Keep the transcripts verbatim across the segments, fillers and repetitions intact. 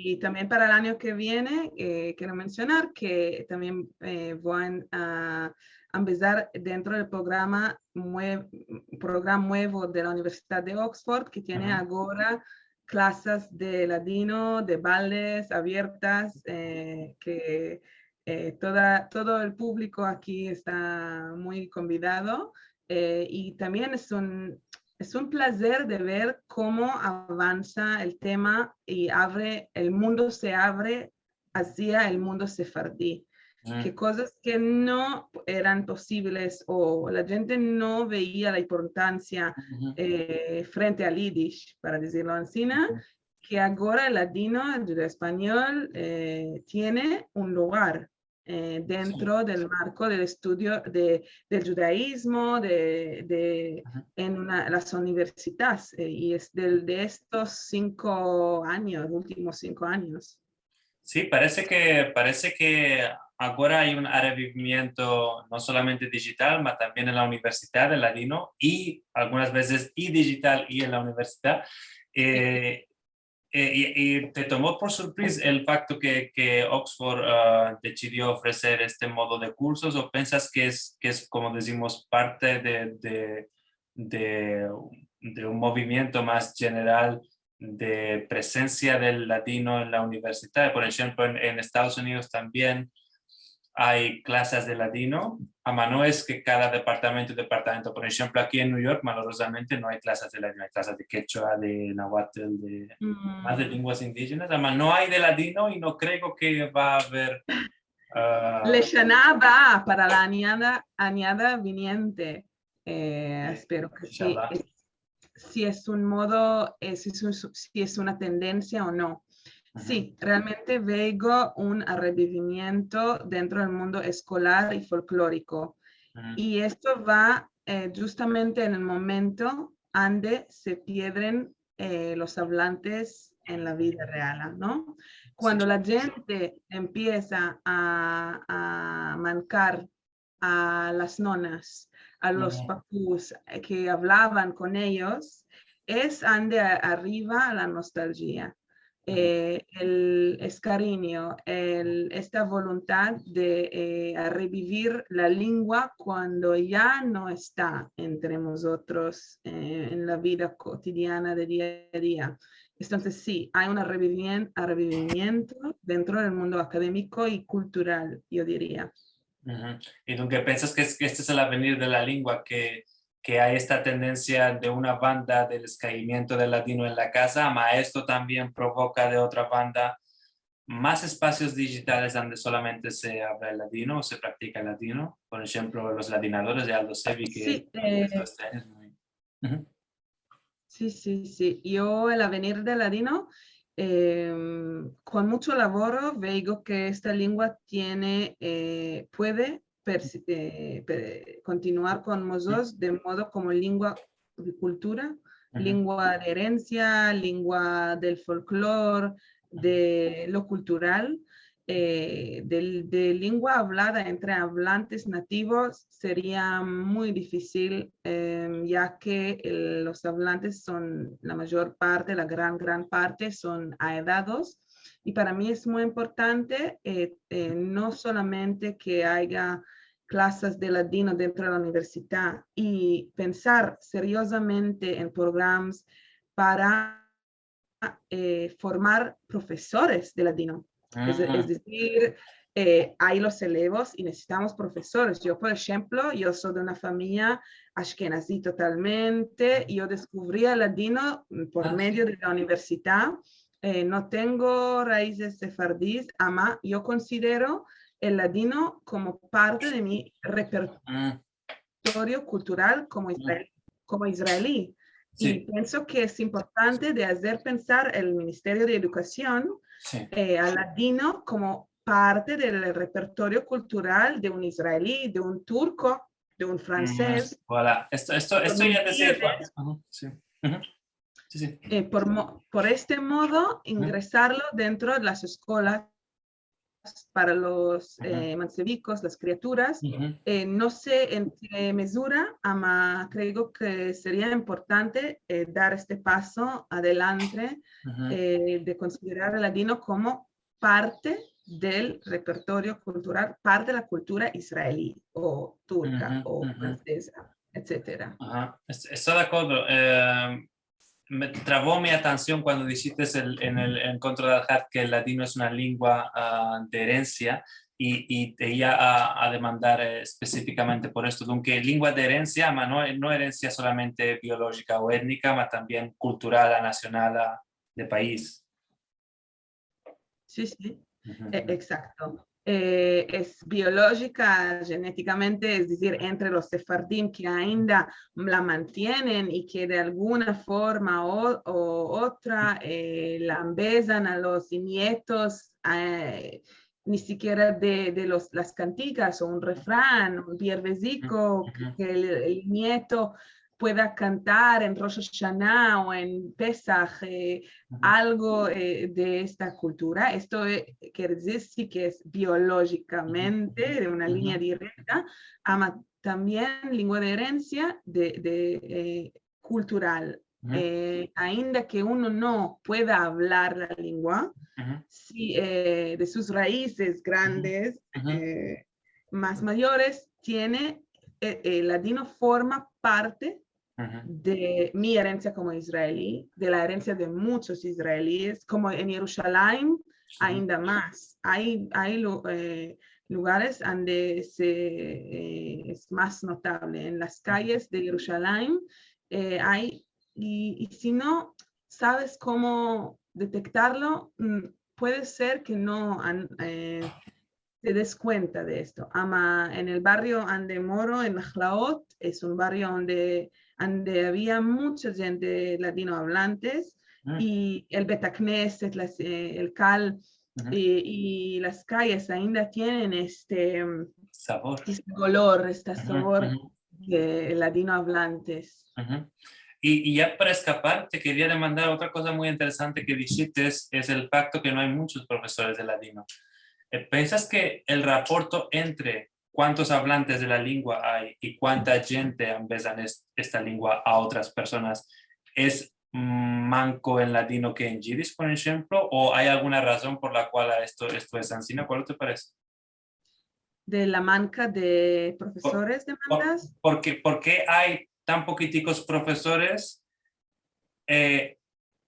i tambien para el anyo ke viene, eh, kero mensionar ke tambien, eh, vo a, a empesar dentro del programa mue-, programa muevo de la Universidad de Oxford, ke tiene agora klasas de ladino, de baldes, aviertas, eh, ke, eh, toda, todo el publiko aki esta muy konvidado, eh, i tambien es un, es un plazer de ver komo avansa el tema i avre, el mundo se avre azia el mundo sefardi, ke kozas ke no eran posivles o la djente no veia la importansia, eh, frente al yidish, para dizirlo ansina, ke agora el ladino, el djudeo-espanyol, eh, tiene un lugar, eh, dentro del marko del estudio de, del djudaizmo, de, de, en una, las universidades, eh, i es del, de estos sinko anyos, ultimos sinko anyos. Si, parese ke, parese ke agora ay un arevivimiento no solamente dijital, ma tambien en la universidad, el ladino, i algunas vezes i dijital i en la universidad. Eh, eh, i, i te tomo por sorpreza el fakto ke, ke Oxford, ah, desidio ofreser este modo de kursos, o pensas ke es, ke es, komo dizimos, parte de, de, de, de un movimiento mas jeneral de prezensia del ladino en la universidad? Por enshemplo, en, en Estados Unidos tambien ay klasas de ladino, ama no es ke kada departamento, departamento, por enshemplo, aki en New York, malorozamente, no ay klasas de ladino, ay klasas de kechua, de nahuatl, de mas de lenguas indijenas, ama no ay de ladino i no kreo ke va a aver, ah, Leshana Abaa, para la anyada, anyada viniente. Eh, espero ke si, Inshallah. Es, si es un modo, eh, si es un, si es una tendensia o no. Si, realmente veo un arevivimiento dentro del mundo eskolar i folkloriko. I esto va, eh, djustamente en el momento ande se piedren, eh, los avlantes en la vida reala, no? Kuando la djente empiesa a, a mankar a las nonas, a los papus, eh, ke avlavan kon eyos, es ande a-, ariva la nostalgia. Eh, el, es karinyo, el, esta voluntad de, eh, arevivir la lengua kuando ya no esta entre mozotros, eh, en la vida kotidiana de dia a dia. Entonses, si, ay un arevivien-, arevivimiento dentro del mundo akademiko i kultural, yo diria. I dunke, pensas ke es, ke este es el avenir de la lengua, ke, ke ay esta tendensia de una banda del eskayimiento del ladino en la kaza, ama esto tambien provoka de otra banda mas espasios dijitales ande solamente se avla el ladino o se praktika el ladino? Por enshemplo, Los Ladinadores de Aldo Sevi, ke... Si, eh, este anyo es muy... Si, si, si. Yo, el avenir del ladino, em, kon muncho lavoro, veo ke esta lengua tiene, eh, puede persi-, eh, pe-, kontinuar kon mozotros de modo komo lengua de kultura, lengua de erensia, lengua del folklor, de lo kultural, eh, del, de lengua avlada entre avlantes nativos seria muy difisil, em, ya ke el, los avlantes son, la major parte, la gran, gran parte son aedados. I para mi es muy importante, eh, eh, no solamente ke aya klasas de ladino dentro de la universidad i pensar seriozamente en programas para, eh, formar profesores de ladino. Es, es dizir, eh, ay los elevos i nesesitamos profesores. Yo, por enshemplo, yo so de una famiya ashkenazi totalmente. Yo deskuvri el ladino por medio de la universidad. Eh, no tengo raizes sefardis, ama yo konsidero el ladino komo parte de mi repertorio kultural komo israel-, komo israeli. I pienso ke es importante de azer pensar el Ministerio de Edukasion, eh, al ladino komo parte del repertorio kultural de un israeli, de un turko, de un fransez. Voilà. Esto, esto, esto ya decía... Si, si. Eh, por mo-, por este modo ingresarlo dentro de las eskolas para los eh, mansevikos, las kriaturas. Eh, no se en ke mezura, ama kreo ke seria importante eh, dar este paso adelante eh, de konsiderar el ladino komo parte del repertorio kultural, parte de la kultura israeli o turka o franseza, etsetera. Aha. Es- Esto de akordo. Eh, me travo mi atension kuando dishites el, en el enkontro de Alhad ke el ladino es una lengua ah, de erensia i, i te ia a, a demandar eh, espesifikamente por esto. Dunke, lengua de erensia, ma no, no erensia solamente biolojika o etnika, ma tambien kultural, a nasional, a, de pais. Si, si. E- Egzakto. Eh, es biolojika jenetikamente, es dizir, entre los sefardim ke ainda la mantienen i ke de alguna forma o, o otra eh, la ambezan a los nietos, eh, ni sikiera de, de los, las kantikas o un refran, un vierveziko, ke, ke el, el nieto pueda kantar en Rosh Ashana o en Pesah, eh, algo eh, de esta kultura. Esto eh, kere dizir si ke es biolojikamente de una linea direkta, ama tambien lengua de erensia de, de eh, kultural. Eh, ainda ke uno no pueda avlar la lengua, si eh, de sus raizes grandes, eh, mas mayores, tiene, eh, el ladino forma parte de mi erensia komo israeli, de la erensia de munchos israelies, komo en Yerushalayim, ainda mas. Ay, ay lu- eh, lugares ande se, eh, es mas notable. En las kayes de Yerushalayim eh, ay, i, i si no saves komo detektarlo, mm, puede ser ke no an- eh, te des kuenta de esto. Ama en el barrio ande moro, en Nahlaot, es un barrio ande, ande avia muncha djente ladino avlantes i el Betakneset, las, eh, el kal, i, i las kayes ainda tienen este, mm, Savor. este kolor, este savor ke el ladino avlantes. I, i ya para eskapar, te keria demandar otra koza muy interesante ke dishites, es el fakto ke no ay munchos profesores de ladino. Eh, pensas ke el raporto entre kuantos avlantes de la lengua ay i kuanta djente ambezan es- esta lengua a otras personas es mm, manko en ladino ke en yiddish, por enshemplo, o ay alguna razon por la kual esto, esto es ansina? Kual te parese? De la manka de profesores, demandas? Por ke, por ke ay tan pokitikos profesores eh,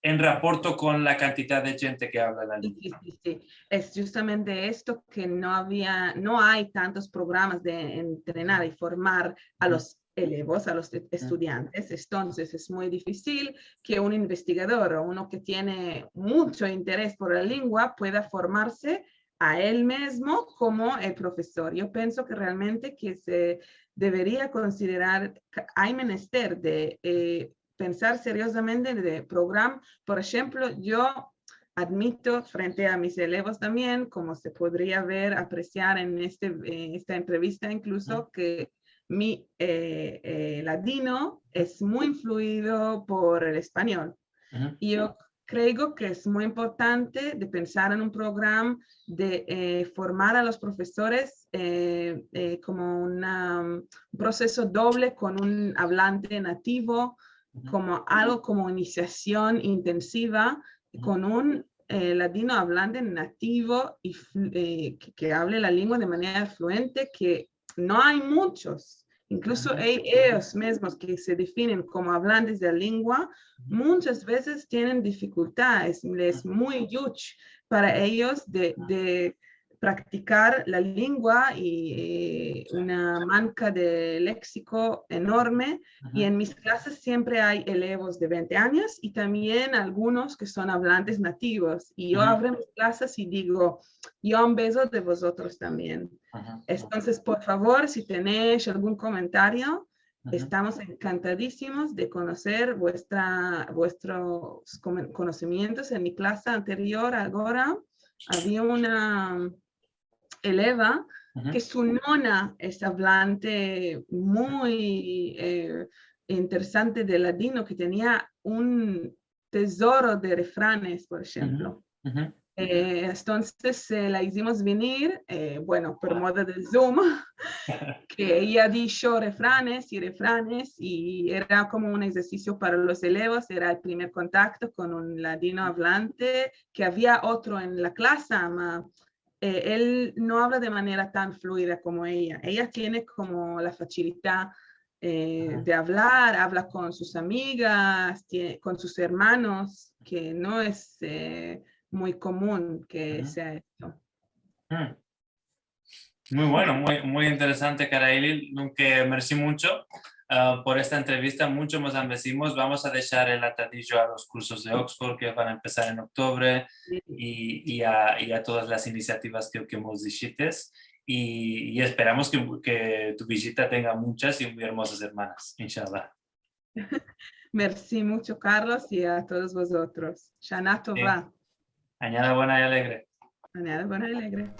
en raporto kon la kantidad de djente ke avla la lengua? Si, si, si. Es justamente esto ke no avia, no ay tantos programas de entrenar i formar a los elevos, a los e- estudiantes. Entonses es muy difisil ke un investigador o uno ke tiene muncho interes por la lengua pueda formarse a el mizmo komo el profesor. Yo penso ke realmente ke se deveria konsiderar ke ay menester de eh, pensar seriozamente de program. Por enshemplo, yo admito frente a mis elevos tambien, komo se podria ver, apresiar en este, eh, esta entrevista inkluso, ke mi eh, eh, ladino es muy influido por el espanyol. I yo kreo ke es muy importante de pensar en un program de eh, formar a los profesores eh, eh, komo una, un proseso doble kon un avlante nativo, komo algo komo inisiasion intensiva kon un eh, ladino avlante nativo i flu- eh, ke, ke avle la lengua de manera fluente, ke no ay munchos. Inkluso ay eyos mizmos ke se definen komo avlantes de la lengua, munchas vezes tienen difikultades, es muy yuch para eyos de, de praktikar la lengua i eh, una manka de leksiko enorme. I en mis klasas siempre ay elevos de vente anyos i tambien algunos ke son avlantes nativos. I yo avro mis klasas i digo, yo ambezo de vozotros tambien. Entonses, por favor, si tenesh algun komentario, estamos enkantadisimos de konoser vuestra, vuestros komen- konosimientos. En mi klasa anterior, agora, avia una eleva ke su nona es avlante muy eh, interesante de ladino, ke tenia un tesoro de refranes, por enshemplo. Eh, entonses, eh, la izimos venir, eh, bueno, por moda del Zoom, ke eya disho refranes i refranes, i era komo un egzersisio para los elevos, era el primer kontakto kon un ladino avlante, ke avia otro en la klase, ama, eh, el no avla de manera tan fluida komo eya. Eya tiene komo la fasilidad, eh, de avlar, avla kon sus amigas, tie-, kon sus ermanos, ke no es, eh, muy komun ke sea esto. Mm. Muy bueno, muy, muy interesante, Karaili. Nunka mersi muncho, ah, por esta entrevista. Muncho mos ambezimos. Vamos a deshar el atadijo a los kursos de Oxford ke van a empesar en oktubre i, i a, i a todas las inisiativas ke, ke mos dishites. I, i esperamos ke, ke tu vijita tenga munchas i muy ermozas ermanas, inshallah. Mersi muncho, Carlos, i a todos vozotros. Shana Tova. Anyada bona i alegre. Anyada bona i alegre.